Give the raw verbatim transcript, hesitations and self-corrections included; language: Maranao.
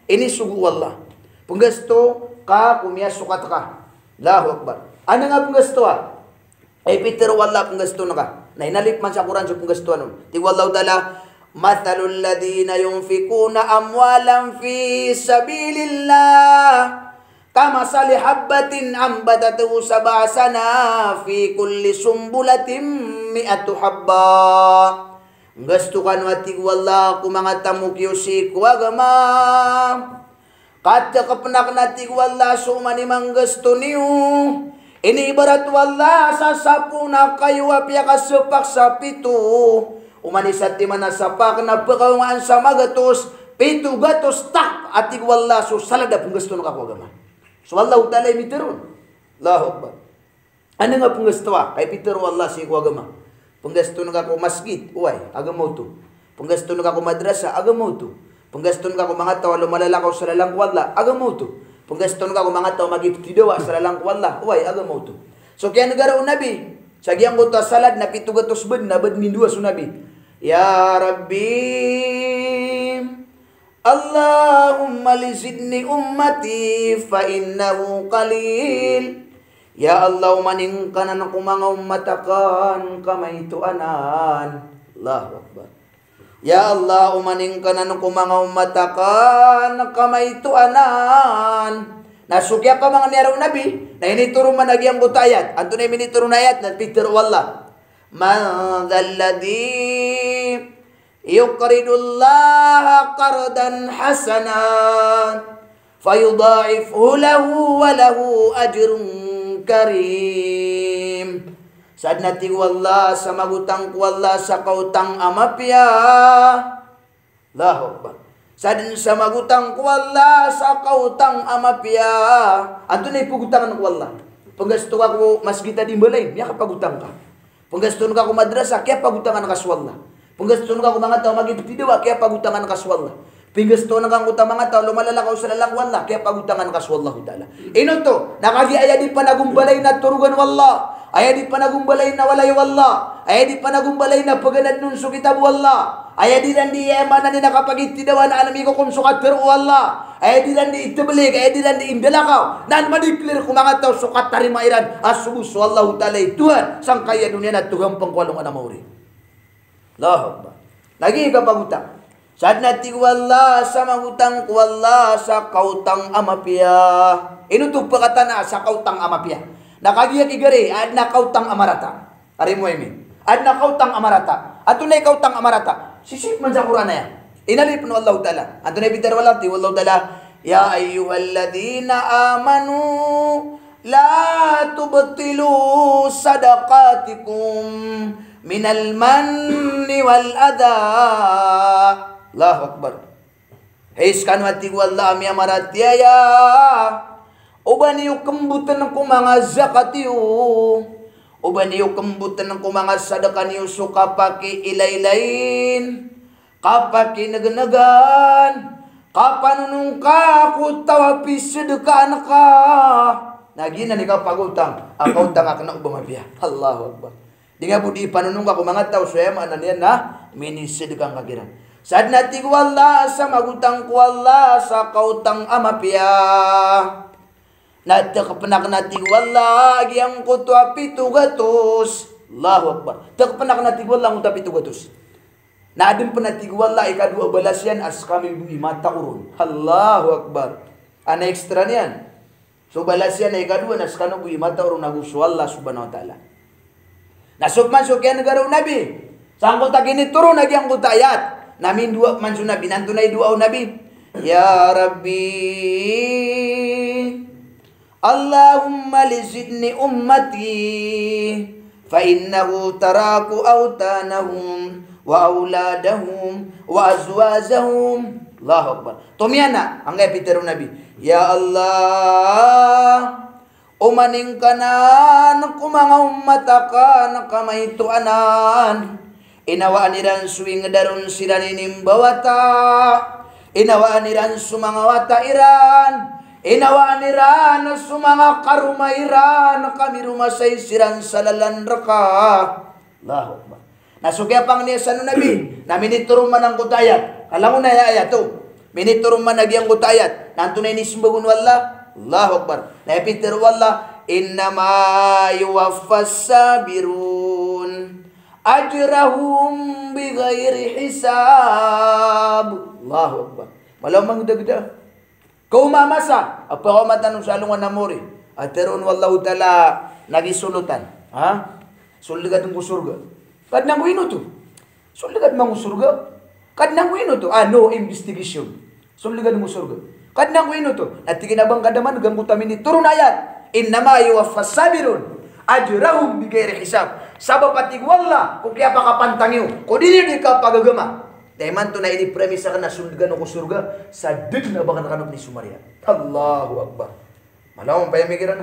Inisogo o Allah. Penggasto ka ko miyasokat ka. Allahu Akbar. Anda nga penggasto a? Ay pitharo o Allah, penggaston ka. Na inalip man sa Quran so penggastoan on. Tig o Allahu Ta'ala, "Mathalul ladhina yunfiquna amwalahum fi sabilillah, kamathali habbatin anbatat sab'a sanabila fi kulli sunbulatin mi'atu habbah." Nggasto kano, a tig o Allah, ko manga tamok iyo sii ko agama. Katekepn akn, a tig o Allah, so oman i manggasto niyo. Iniibarat o Allah sa sapo na kayo a piyakasepak sa pito. Oman i satiman a sapak na pekaongaan sa magatos, pito gatos tak, a tig o Allah, so salad a penggaston ka ko agama. So Allahu Ta'ala i mitharo on. Allahu Akbar. Anda nga penggasto a, ka ipitharo o Allah sii ko agama. Penggaston ka ko masgit, oway, agama oto. Penggaston ka ko madrasa, agama oto. Penggaston ka ko manga taw a lomalalakaw sa lalan ko Allah, agama oto. Penggaston ka ko manga taw a magiptidawa sa lalan ko Allah, oway, agama oto. So kiyanegara o Nabi sa giyangkoto a salad na pito gatos bed, na bed mindowa so Nabi. Ya Rabbi, Allahumma li zidni ummati fa innahu qalil. Ya Allah, omaningkanan ko manga ummat aken ka maito anan. Allahu Akbar. Ya Allah, omaningkanan ko manga ummat aken ka maito anan. Na so kiyapamangni ron o Nabi na initoron man a giyangkoto a ayat. Antonaa i minitoron a ayat? Na pitharo o Allah, "Man dhalladhi yuqridullaha qardan hasanan fayudha'ifhu lahu wa lahu ajrun karim." Sadn, a tig o Allah, sa magotang ko Allah sa kaotang a mapiya. Allahu Akbar. Sadn sa magotang ko Allah sa kaotang a mapiya. Antonaa i pagotangan ko Allah? Penggasto ka ko masgit a di mbalayin, miyakapagotang ka. Penggaston ka ko madrasa, kiyapagotangan ka so Allah. Penggaston ka ko manga taw a magiptidawa, kiyapagotangan ka so Allah. Penggaston ka ko manga taw a lomalalakaw sa lalan ko Allah, kiyapagotangan ka so Allahu Ta'ala. Ino oto? Na kagiya aya di panagombalayin a torogan o Allah, aya di panagombalayin a walay o Allah, aya di panagombalayin a peganadn on so kitab o Allah, aya di ran di, aya maana niyan, a kapagiptidawa na anan mikokom so katharo o Allah, aya di ran di itablig, aya di ran di indalakaw, na anan madeclare ko manga taw so katarima iran a so bo so Allahu Ta'ala i Tuhan sangkaya doniya na togampang ko alongan a maori. Allahu Akbar. Lagid i kapagotang. Sadn, a tig o Allah, sa magotang ko Allah sa kaotang a mapiya. Ino oto pekatana sa kaotang a mapiya? Na kagiya kigari, adn a kaotang a marata. Ari mo imi. Adn a kaotang a marata. Antonaa i kaotang a marata? Sisip man sa Quran aya. Inalip o Allahu Ta'ala. Antonaa i pitharo o Allah? Tig o Allahu Ta'ala, "Ya ayyuhalladhina amanu la tubtilu sadaqatikum minal manni wal adha." Allahu Akbar. Hay skano, a tig o Allah, a miyamaratiyaya, oba niyo kembotn ko manga zakat iyo, oba niyo kembotn ko manga sadaka niyo so kapakiilaylayin, kapakinegnegan, kapanonong ka ko taw a pisedkaan ka. Na giyanan i kapagotang a kaotang aken a oba mapiya. Allahu Akbar. Di nga bo di ipanonong ka ko manga taw so, aya maana niyan na minisedka ngka kiran. Sadn, a tig o Allah, sa magotang ko Allah sa kaotang a mapiya. Na tekepn aken, a tig o Allah, a giyangkoto a pito gatos. Allahu Akbar. Tekepn aken, a tig o Allah, angkoto a pito gatos. Na adn pn, a tig o Allah, a ikadowa a balas iyan a skami bo i mataw ron. Allahu Akbar. Ana extra niyan. So balas iyan a ikadowa na skano bo i mataw ron ago so Allah Subhanahu wa Ta'ala. Na so pman so kiyanegara o Nabi sangkoto a kinitoron a giyangkoto a ayat, na mindowa pman so Nabi. Na antonaa i dowa o Nabi? Ya Rabbi, Allahumma li zidni ummati fa innahu taraku awtanahum wa awladahum wa azwajahum. Allahu Akbar. Tomiyana, angkaya pitharo o Nabi, "Ya Allah, omaningkanan ko manga ummat aken ka maito anan." Inawaan iran so inged a ron siran inimbawata. Inawaan iran so manga wata iran. Inawaan iran so manga karoma iran ka miromasay siran sa lalan rka. Allahu Akbar. Na so kiyapangni san o Nabi na minitoron man angkoto a ayat. Kalangon aya ayat oto. Minitoron man a giyangkoto a ayat. Na antonaa i inisembag on o Allah? Allahu Akbar. Na aya pitharo o Allah, "Innama yuwaffas sabirun ajrahum bighairi hisab." Allahu Akbar. Mala o mangdagda. Kaoma a masa a pakaoma tano sa alongan a mori a tharoon o Allahu Ta'ala na gisolotan. Ha? Sold ka dn ko sorga. Kadnan ko ino oto? Sold ka dn man ko sorga. Kadnan ko ino oto? Ah, no investigation. Sold ka dn ko sorga. Kadnan ko ino oto? Na tig iyan a ba ngka da man giyangkoto a minitoron a ayat. Innama yuwaffas sabirun ajrahum bighairi hisab. Sabap a tig o Allah ko kiyapakapantang iyo ko di niyo di kapagagama. Na imanto na inipremise akn a sold kano ko sorga sa da dn a ba akn kano pn isomariya. Allahu Akbar. Mala o mapayamig iran.